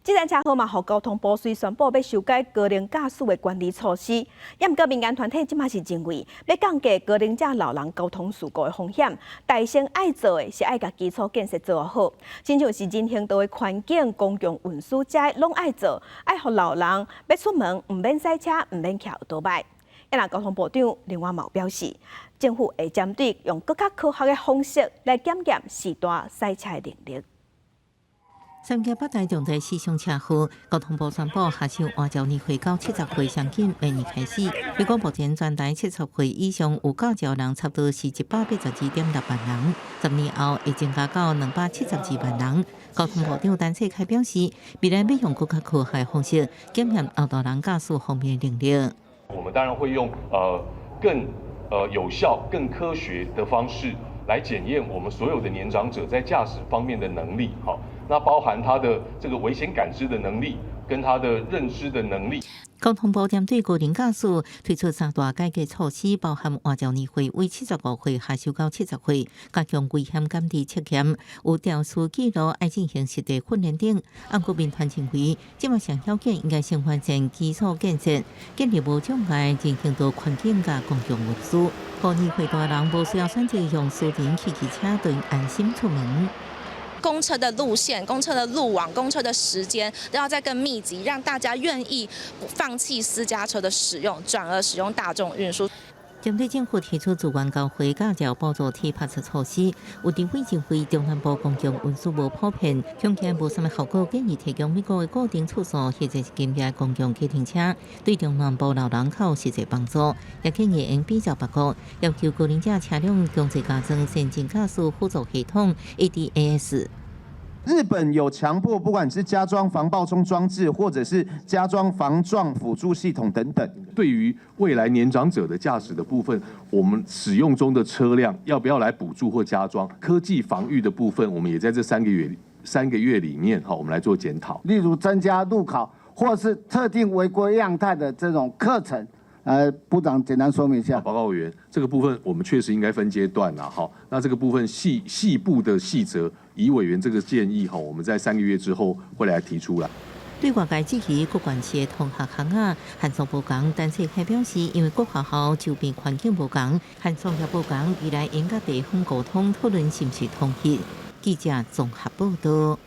這場車禍嘛，予交通部隨宣布欲修改高齡駕駛的管理措施。也毋過民間團體這馬是認為，欲降低高齡者老人交通事故的風險，大先愛做的是愛共基礎建設做好，親像是人行道的環境、公共運輸這攏愛做，愛予老人欲出門毋免駛車，毋免騎歐多擺。啊，交通部長另外嘛表示，政府會針對用閣較科學的方式來檢驗時段駛車的能力。三峽北台重大死傷車禍，交通部宣布下晝換照年歲到70歲上緊明年開始。如果目前全台70歲以上有駕照人，差不多是182.6萬人，10年後會增加到272萬人。交通部長陳世凱表示，未來欲用閣較科學的方式檢驗後大人駕駛方面的能力。我們當然會用更有效、更科學的方式來檢驗我們所有的年長者在駕駛方面的能力。好，那包含他的這個危險感知的能力，跟他的認知的能力。交通部針對高齡駕駛推出三大改革措施，包含換照年歲為75歲下修到70歲，加強危險感知測驗，有調取記錄愛進行實地訓練等。毋過民團認為，這馬上要緊應該先完善基礎建設，建立無障礙人行道環境佮公共運輸，予年歲大人無需要選擇用私人汽機車，就安心出門。公車的路線、公車的路網、公車的時間都要再更密集，讓大家願意放棄私家車的使用，轉而使用大眾運輸。針對政府提出自願交費駕照補助 T-Pass 措施，有立委認為中南部公共運輸無普遍，恐驚無啥物效果，建議提供每個月固定次數或者是金額公共計程車，對中南部老人較有實際幫助。也建議應比照別國，要求高齡者車輛強制加裝先進駕駛輔助系統 ADAS。日本有強迫，不管是加裝防爆衝裝置，或者是加裝防撞輔助系統等等。對於未來年長者的駕駛的部分，我們使用中的車輛要不要來補助或加裝科技防禦的部分，我們也在這三個月裡面，哈，我們來做檢討。例如增加路考，或是特定違規樣態的這種課程。部長簡單說明一下。報告委員，這個部分我們確實應該分階段啦，哈。那這個部分細部的細則，以委員這個建議，哈，我們在三個月之後會來提出來。對外界質疑各縣市的同學巷仔限速無仝，陳世凱表示，因為各學校周邊環境無仝，限速也無仝，未來應佮地方溝通討論是毋是統一。記者綜合報道。